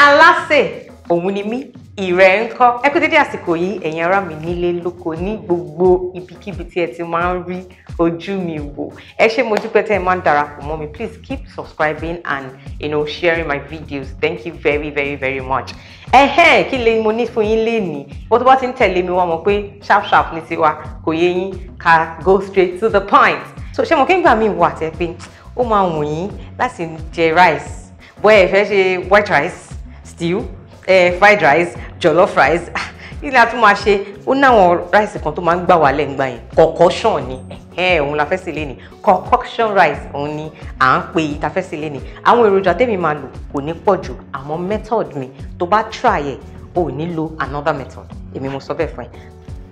Alásè òun ni mí, ìrẹ̀ ń kọ́. Ẹ kú dédé àsìkò yìí, ẹ̀yin ará mi nílé lóko ní gbogbo ibikíbi tí ẹ ti máa ń rí ojú mi wò. Ẹ ṣé, mo dúpẹ́ tẹ́ ẹ máa ń darapọ̀ mọ́ mi. Please keep subscribing and sharing my videos. Thank you very very very much. Ẹ̀hẹ́n, kí lè mo ní fún yín lénìí? Wọ́n tó bá ti ń tẹ̀lé mi wá mọ̀ pé sharp sharp ní tiwa, kò yé yín, ká go straight to the point. So ṣé mo kí n gbà mí wà tẹ́ pé ó máa wù yín láti jẹ rice, bóyá ẹ fẹ́ ṣe white rice, stew, fried rice, jollof rice, ilé a tún máa ṣe. Ó náwọn rice kan tó máa ń gbà wá lẹ́ngbà yẹn, concoction ni. Òun la fẹ́ sè lénìí. Concoction rice òun ni à ń pè yìí ta fẹ́ sè lénìí. Àwọn èròjà tèmi máa lò kò ní pọ̀ jù, àmọ́ method mi tó bá try ẹ̀ ò ní lo another method. Èmi mo sọ bẹ́ẹ̀ fún ẹ.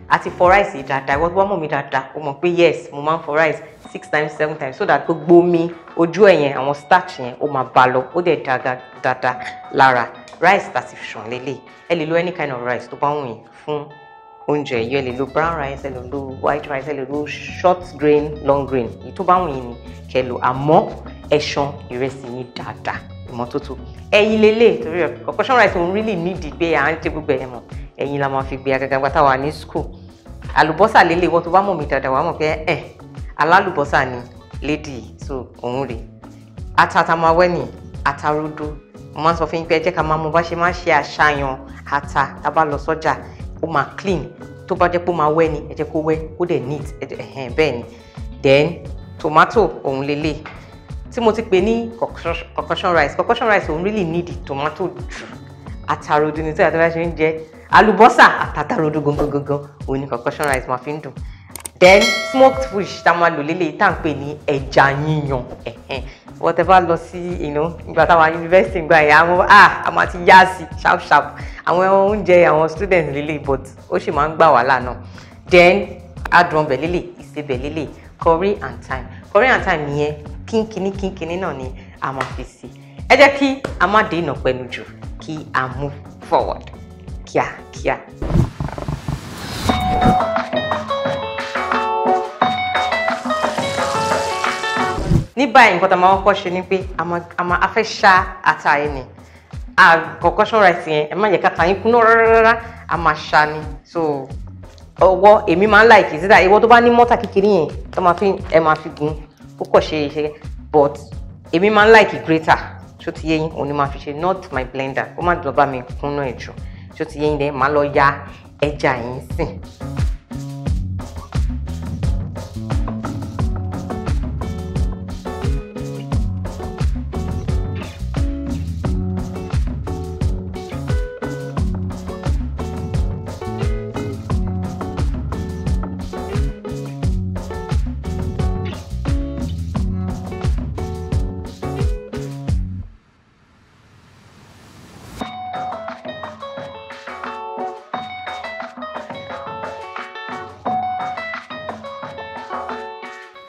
Àti fọ rice yìí dáadáa. Ìwọ tó bá mọ̀ mi dáadáa, ó mọ̀ pé yes, mo máa ń fọ rice 6 times 7 times so that gbogbo omi ojú ẹ̀ yẹn, àwọn starch yẹn, ó máa bá lọ, ó dẹ̀ dáadáa lára. Rice tàti ṣàn lélẹ̀, ẹ lè lo any kind of rice tó bá wù yín fún oúnjẹ yìí. Ẹ lè lo brown rice, ẹ lè lo white rice, ẹ lè lo short grain, long grain, èyí tó bá wù yín ni kẹ́ lò. Àmọ́ ẹ ṣan ìrẹsì yín dáadáa, ìmọ́tótó. Ẹyin lélẹ̀, torí ẹ concoction rice òun really need pé à ń ṣe gbogbo ẹ̀ mọ̀, ẹyin la máa fi gbé agaga gba táwa ní school. Àlùbọ́sà lélẹ̀, wọ́n tó bá mọ̀ mí dáadáa wàá mọ̀ pé ẹ alálùbọ́sà ni lady, so òun rèé. Ata tá máa wẹ́ ní ata rodo, mo máa ń sọ fún yín pé ẹ jẹ́ ká máa mọ bá ṣe máa ṣe àṣàyàn ata. Tá bá lọ sọ́jà, ó máa clean, tó bá jẹ́ pé ó máa wẹ́ ni, ẹ jẹ́ kó wẹ́, kó dẹ̀ neat, ẹ̀hẹ̀n bẹ́ẹ̀ ni. Then tomato òun lélẹ̀ tí mo ti pè ní concoction rice. Concoction rice òun really need tomato jù. Ata rodo ni tí àti bá ṣe ń jẹ àlùbọ́sà àtàtà rodo gangan gangan òun ni concoction rice máa fi ń dùn. Then smoked fish tá a máa lò lélẹ̀, tá à ń pè ní ẹja yíyan. Ẹ̀hẹ̀n, wọ́n tẹ́ bá lọ sí ìgbà táwa yunifásitì ìgbà yẹn, àwọn a máa ti yá sí sharp sharp àwọn oúnjẹ àwọn students lélẹ̀, but ó sì máa ń gbà wàhálà náà. Then adùn ọbẹ̀ lélẹ̀, ìsebẹ̀ lélẹ̀, curry and thyme. Curry and thyme yẹn kínkínní kínkínní náà ni a máa fi sí. Ẹ jẹ́ kí a má dènà pẹ̀lú jù, kí a move forward kíákíá. Ní báyìí, nǹkan tá a máa kọ́kọ́ ṣe ni pé a fẹ́ ṣá ata yẹn ni. Concoction rice yẹn, ẹ má yẹ ká ta yín kúnná rárá, a máa ṣá ni. So ọwọ́ èmi máa ń like sídà, ìwọ tó bá ní mortar kékeré yẹn tó máa fi, ẹ máa fi gún, ó kọ̀ ṣe ṣe, but èmi máa ń like grater. Ṣó ti yé yín? Òun ni máa fi ṣe, not my blender, ó má lọ bá mi kúnná ẹ̀ jù. Ṣó ti yé yín? Dẹ́ máa lọ ya ẹja yín sìn.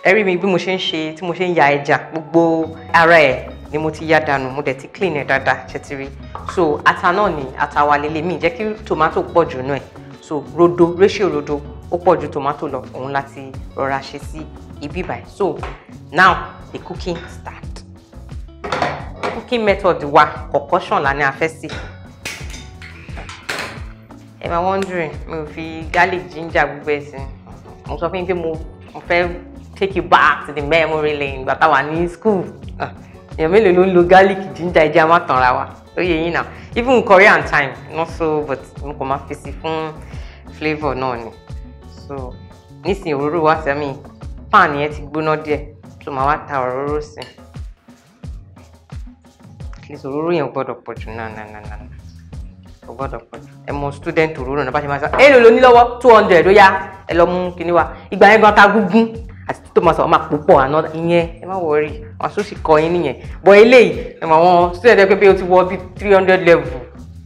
Ẹ rí mi bí mo ṣe ń ṣe, tí mo ṣe ń ya ẹja, gbogbo ara ẹ̀ ni mo ti ya dànù, mo dẹ̀ ti clean ẹ̀ dáadáa. Ṣe ti rí? So ata náà ni ata wa lélẹ̀, mi jẹ́ kí tomato pọ̀ jù náà ẹ̀, so rodo, ratio rodo ó pọ̀ ju tomato lọ, òun láti rọra ṣe sí ibi báyìí. So now the cooking start. Cooking method wa, concoction la ní a fẹ́ sè. Ẹ máa wondering, mi ò fi garlic, ginger, gbogbo ẹ̀ sí. Mo sọ fún yín pé mo fẹ́ take you back to the memory lane, ìgbà táwa ní school. Èèyàn mélòó ló ń lo garlic, ginger? Ẹja má tanra wa, ó yẹ yín náà. Even curry and thyme, not so, but mo kàn máa fi sí fún flavour náà ni. So nísìnyí, òróró wa sẹ́mi, pan yẹn ti gbóná díẹ̀, so màá wá ta òróró sí. At least òróró yẹn ò gbọ́dọ̀ pọ̀ jù náà náà náà náà, kò gbọ́dọ̀ pọ̀ jù. Ẹ mọ student, òróró náà bá ṣe máa sọ, èlò ló ní lọ́wọ́? 200, ó yá, ẹ lọ mú kinní wa. Ìgbà yẹn gan ta gúngún àti tó máa sọ máa pò pọ̀ àná ìyẹn, ẹ má worry, wọn tún sì kọ yín nìyẹn. But eléyìí, ẹ mọ àwọn student ẹ pé bí o ti wọ bí 300 level,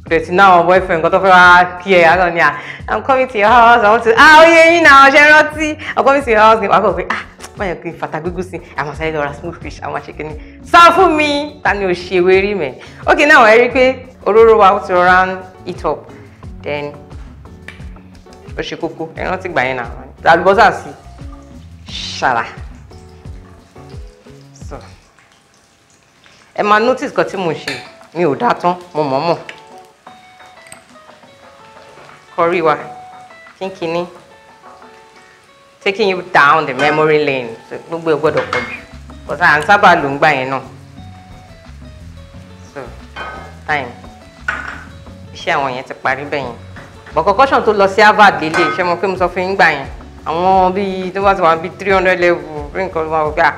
dẹ̀ ti náà àwọn boyfriend kan tó fẹ́ wá kí ẹ, àná ni à, "I'm coming to your house, I want to," ah, ó yẹ yín náà, ṣe rántí? "I'm coming to your house" ni wàá kọ̀ pé, ah, báyọ̀ kí n fata gbígbó sí, àwọn sáré lọ ra smooth fish, àwọn àṣekínní sá fún mi, ta ni ò ṣe wérí mẹ́. Ok, now ẹ rí i pé òróró wa ó ti rọra ń heat up. Then ó ṣe kókó, ẹ rántí gbà yẹn náà, àlùbọ́sà sí ṣàrà. So ẹ máa notice kan tí mo ṣe, Mi ò dá tán, mo mọ̀ọ́mọ̀. Curry wa kínkínní, taking you down the memory lane. So gbogbo ẹ gbọ́dọ̀ pọ̀ jù, but à ń sábà lò ń gbà yẹn náà. So time iṣẹ́ àwọn yẹn ti parí bẹ́ẹ̀ yẹn. But concoction tó lọ sí Harvard lélẹ̀, ṣé mo pé mo sọ fún yín gbà yẹn, àwọn bíi tó bá ti wà bíi 300 level bí nǹkan wà wọ́n gbà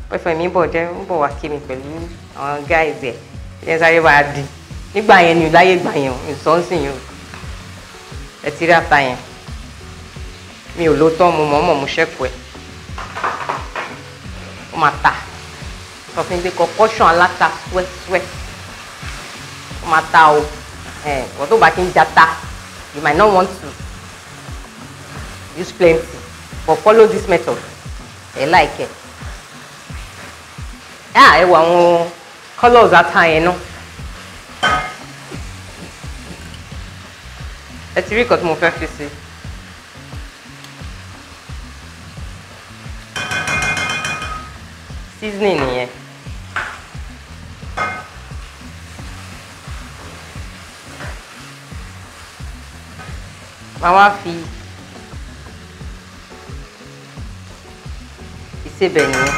pẹ́fẹ́ mi bọ̀ jẹ́ ń bọ̀ wá kí mi pẹ̀lú àwọn guys ẹ̀ ẹ̀ sáré wá di nígbà yẹn ni láyé gbà yẹn ìsọ́nsìn yẹn ẹ ti rí ata yẹn. Mi ò ló tán, mo mọ̀ọ́mọ̀ mo ṣẹ́kù ẹ̀, ó máa ta. Sọ fún mi pé concoction aláta swẹ́swẹ́ ó máa ta o. Wọ́n tó bá ti ń jata, you might not want to use plenty, but follow this method, ẹ like ẹ. Ẹ wo àwọn colours ata yẹn náà. Ẹ ti rí nǹkan tí mo fẹ́ fi sí. Seasoning nìyẹn. Màá wá fi ìsebẹ̀ nìyẹn.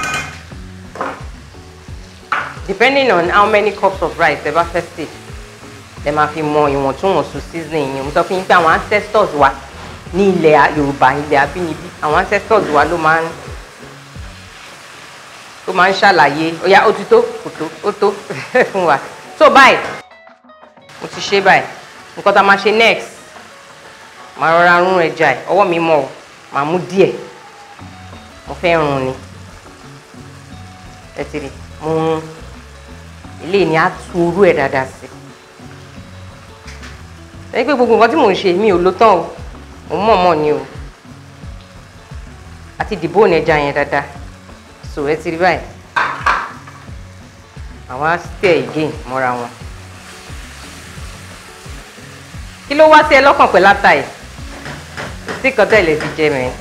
Depending on how many cups of rice ẹ bá fẹ́ sè, ẹ máa fi mọ ìwọ̀ntúnwọ̀nsù seasoning yẹn. Mo sọ fún yín pé àwọn ancestors wa ní ilẹ̀ Yorùbá, ilẹ̀ abínibí, àwọn ancestors wa ló máa ń ṣàlàyé. Ó yá, ó ti tó, kò tó, ó tó fún wa. So báyìí mo ti ṣe báyìí. Nǹkan tá a máa ṣe next, màá rọra rún ẹja ẹ̀, ọwọ́ mi mọ́ ọ, màá mú díẹ̀, mo fẹ́ rún ni. Ẹ ti rí, mo rún eléyìí ni á tu orú ẹ̀ dáadáa sí. Ẹ pé gbogbo nǹkan tí mò ń ṣe mi ò lò tán o, mo mọ̀ọ́mọ̀ ni o. Àti dìbò ní ẹja yẹn dáadáa. So ẹ ti rí báyìí, àwa stir again mọ́ra wọn. Kí ló wá sí ẹ lọ́kàn pẹ̀lú ata yìí? Sí kan tẹ̀lé fi jẹ mẹ́.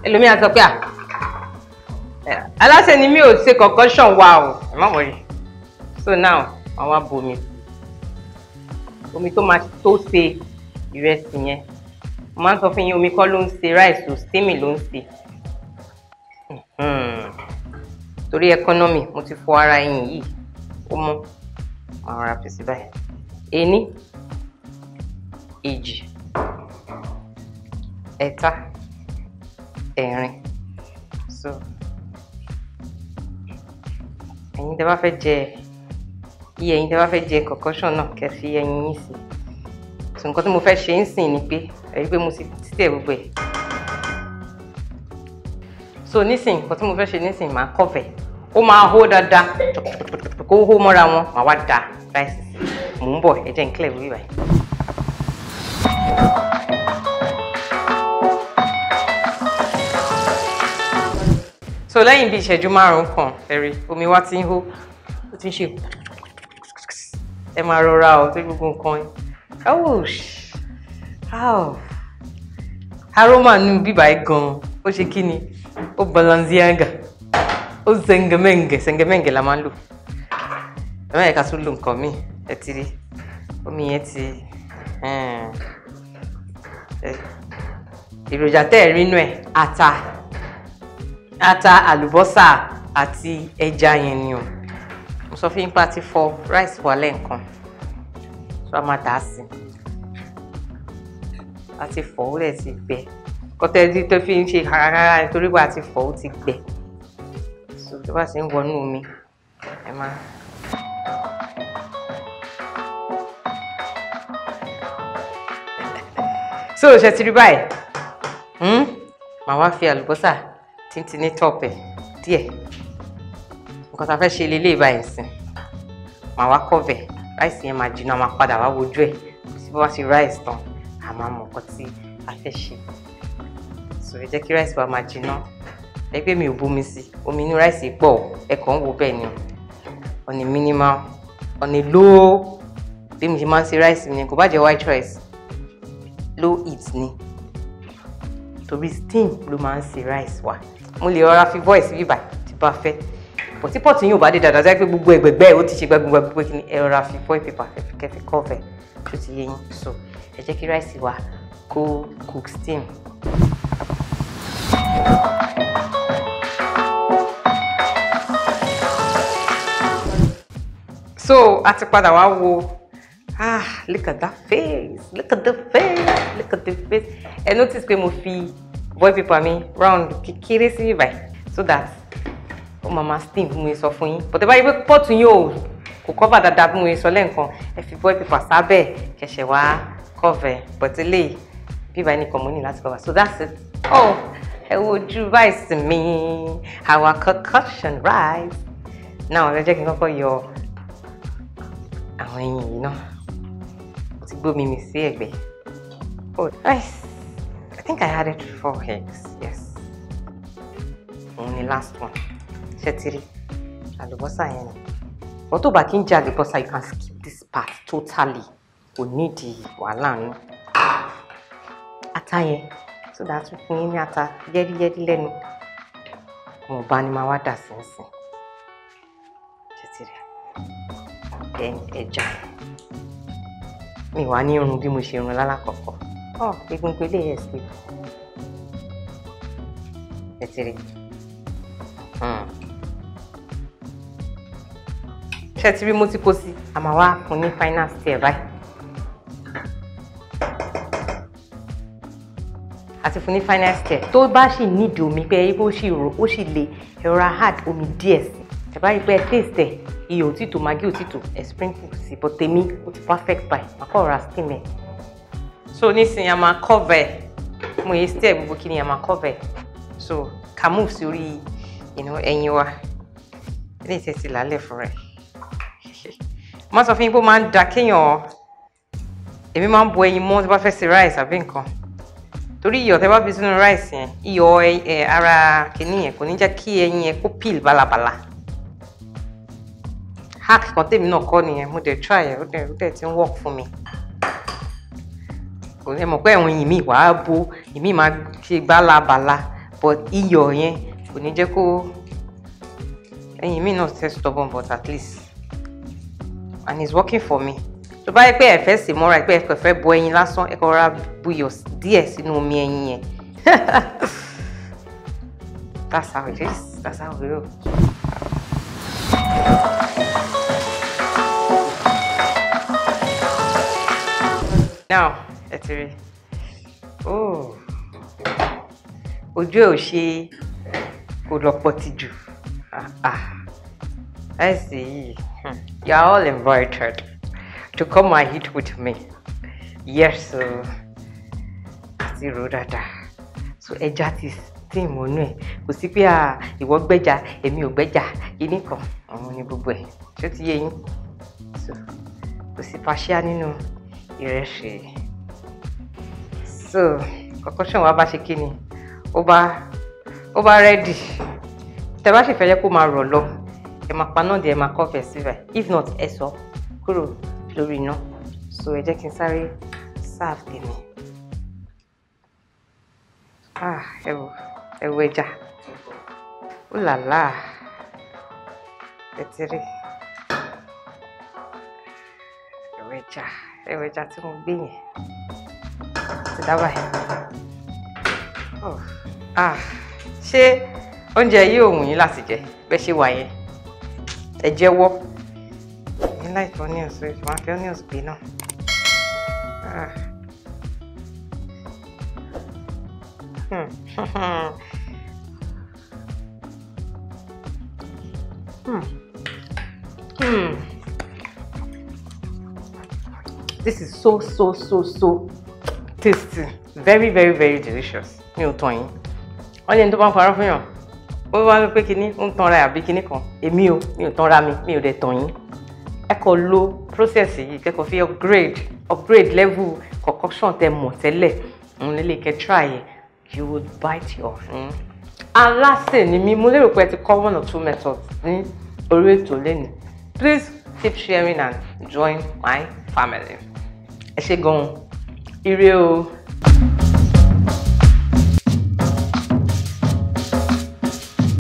Ẹlòmíà sọ pé à aláṣẹ ni mi ò ṣe concoction wa o, ẹ má wọrí. So now àwa bomi, omi tó máa tó ṣe ìrẹsì yẹn. Mo máa ń sọ fún yín, omi kọ́ ló ń ṣe rice o, steaming ló ń ṣe. Torí economy, mo ti fọ ara ẹyin yìí, ó mọ́, màá rọra fi sí báyìí. Ení, èjì, ẹ̀ta, ẹ̀rin. So ẹ̀yin tẹ́ bá fẹ́ jẹ iye, ẹ̀yin tẹ́ bá fẹ́ jẹ concoction náà, kẹ́ fi ẹyin yín sí. So nǹkan tí mo fẹ́ ṣe ń sìn ni pé ẹ rí pé mo ti tẹ̀ gbogbo ẹ̀. So nísìn, nǹkan tí mo fẹ́ ṣe nísìn, màá cover, ó máa hó dáadáa, kó hó mọ́ra wọn, màá wá da rice sí. Mò ń bọ̀, ẹ jẹ́ n clear wí báyìí. So lẹ́yìn bí ìṣẹ́jú márùn-ún kan, ẹ̀rí omi wa ti ń hó, ó ti ń ṣe. Ẹ máa rọra o, tó gbogbo nǹkan. Oh, aroma nù bíbá yìí gan-an, ó ṣe kí ni? Ó balanzianga, ó sẹ̀ngẹ̀mẹ̀ngẹ̀, sẹ̀ngẹ̀mẹ̀ngẹ̀ la máa ń lò. Ẹ má yẹ ká tún lo nǹkan míì. Ẹ ti rí omi yẹn ti èròjà tẹ́ ẹ̀ rí inú ẹ̀, ata, ata, àlùbọ́sà àti ẹja yẹn ni o. Mo sọ fún yín pé a ti fọ rice wa lẹ́ẹ̀kan, so a máa dà á sí. A ti fọ, ó lẹ̀ ti gbẹ. Kọ́tẹ́ tó fi ń ṣe rárá nítorí pé a ti fọ, ó ti gbẹ. So tó bá ti ń wọnú omi, ẹ máa. So ṣe ti rí báyìí, màá wá fi àlùbọ́sà tíntín ní tọ́pẹ̀ díẹ̀. Nǹkan tá a fẹ́ ṣe leléyìí báyìí sìn, màá wá cover ráìsì yẹn, máa jiná, máa padà wá wojú ẹ̀. Tí bá wá ṣe ráìsì tán, a máa mọ̀ nǹkan tí a fẹ́ ṣe. So ẹ jẹ́ kí ráìsì wa máa jiná. Ẹ pé mi ò bomi sí, omi inú ráìsì pọ̀, ẹ kàn ń wo bẹ́ẹ̀ ni o. On a minimal, on a low, bí mo ṣe máa ń ṣe ráìsì mi ni, kò bá jẹ́ white rice, low heat ni, torí steam ló máa ń ṣe rice wa. Mo lè rọra fi voice bíbà tí bá fẹ́. But tí pọ́ọ̀tù yín ò bá dé dáadáa, jẹ́ pé gbogbo ẹ̀gbẹ̀gbẹ́ ó ti ṣe gbẹgbẹgbẹ kí ni, ẹ rọra fi foil paper kẹ́ fi cover. Ṣó ti yé yín? So ẹ jẹ́ kí rice wa kó cook steam. So a ti padà wá wo. Ah, look at that face, look at the face, look at the face. Ẹ notice pé mo fi foil paper mi round kékeré sí ibàyìí so that ó máa ma steam bí mo sọ fún yín. But ẹ bá rí pé pọ́ọ̀tù yín ò kò cover dáadáa bí mo sọ lẹ́ǹkan, ẹ fi foil paper sábẹ́ kẹsẹ̀ wá cover. But eléyìí bíbá nìkan mo ní láti cover. So that's it. Oh, ẹ wo ojú rice mi, our concoction rice. Now ẹ jẹ́ kí n kọ́kọ́ yọ àwọn ẹyin yìí náà. Mo ti gbómi mi sí ẹ̀gbẹ́. Oh, rice. I think I added 4 eggs. Yes, òun ni last one. Ṣé ti rí àlùbọ́sà yẹn ni? But tó bá kí n jẹ àlùbọ́sà, you can skip this part totally, kò nídìí wàhálà nù. Ata yẹn, so that tún fún yín ní ata yẹ́díyẹ́dí lẹ́nu. Mo bá ní máa wá dà sí nsìn. Ṣé ti rí? Then ẹja mi wà ní irun bí mo ṣe irun lálákọ̀ọ́kọ́. Ọ egungun eléyìí escape. Ṣé ti rí? Ṣé ti rí? Mo ti kó sí, a máa wá fún ní final stir báyìí. Àti fún ní final stir. Tó bá sì nídìí omi, pé ó sì rò ó sì le, ẹ rọra add omi díẹ̀ sí. Ẹ bá rí pé ẹ taste ẹ, iyọ̀ òtítọ́, maggi òtítọ́, ẹ sprinkle sí. But tèmi ó ti perfect báyìí, màá kọ́ rọra steam ẹ. So nísìnyí a máa cover ẹ. Mo yẹ stir gbogbo kí ni, a máa cover ẹ. So ká move sí orí ẹyin wa. Eléyìí tẹ́ ti làálẹ̀ fún rẹ̀. Mo sọ fún yín pé ó máa ń da kéèyàn, èmi máa ń bo ẹyin mọ́ tí bá fẹ́ ṣe rice àbí nǹkan, torí iyọ̀ tẹ́ bá fi sínú rice yẹn, iyọ̀ ẹ ara kìíní yẹn kò ní jẹ́ kí ẹyin yẹn kó peel bálabàla. Hack kan tèmi náà kọ́ nìyẹn, mo dẹ̀ try ẹ̀, ó dẹ̀ ti ń work fún mi. Kò ní ẹ mọ̀ pé ẹ̀wọ̀n ẹyin mi wàá bo ìmí máa ṣe bálabàla, but iyọ̀ yẹn kò ní jẹ́ kó ẹyin mi náà ṣe stubborn. But at least, and it's working for me. Tó bá yẹ pé ẹ fẹ́ sè mọ́ra, pé ẹ kàn fẹ́ bọ ẹyin lásán, ẹ kàn rọra buyọ̀ díẹ̀ sínú omi ẹyin yẹn. That's how it is, that's how we roll. Now ẹ ti rí, oh, ojú ẹ ò ṣe kò lọ́pọ̀ ti jù. Ah ah, I see. You are all invited to come and eat with me. Yes, so àti rò dáadáa. So ẹja ti steam inú ẹ̀, kò sí pé ìwọ gbẹ́ja, èmi ò gbẹ́ja, kíní kan, àwọn ní gbogbo ẹ̀. Ṣé ó ti yé yín? So kò sí pàṣíà nínú ìrẹsì. So concoction wa bá ṣe kí ni, ó bá ready. Tẹ bá sì fẹ́ jẹ́ kó máa rọ̀ lọ, ẹ máa paná díẹ̀, ẹ máa cover síbẹ̀. If not, ẹ sọ kúrò lórí iná. So ẹ jẹ́ kí n sáré serve tèmi. Ah, ẹ wò, ẹ wò ẹja. Ó là là, ẹ ti rí. Ẹ wò ẹja, ẹ wò ẹja tí mo gbé yẹn. Ti dábàá yẹn. Oh, ah, ṣé oúnjẹ yìí ò wù yín láti jẹ bẹ́ẹ̀ ṣe wà yẹn? Ẹ jẹ́wọ́. Èmi like onions, so máa fi onions gbé náà. Ah. This is so so so so tasty. Very very very delicious. Mi ò tàn yín. Wọ́n ní ẹni tó bá ń parọ́ fún yàn, ó wá ló pé kinní ó ń tanra àbí kinní kan. Èmi o, mi ò tanra mi, mi ò dẹ̀ tàn yín. Ẹ kò lo process yìí kẹ́kọ̀ọ́ fi upgrade level concoction tẹ mọ̀ tẹ́lẹ̀. Òun lè kẹ́ try ẹ̀. You would bite your. Alásè ni mí, mo lérò pé ẹ ti kọ́ one or two methods ní orí ètò lẹ́nu. Please keep sharing and join my family. Ẹ ṣé gan-an. Ire o.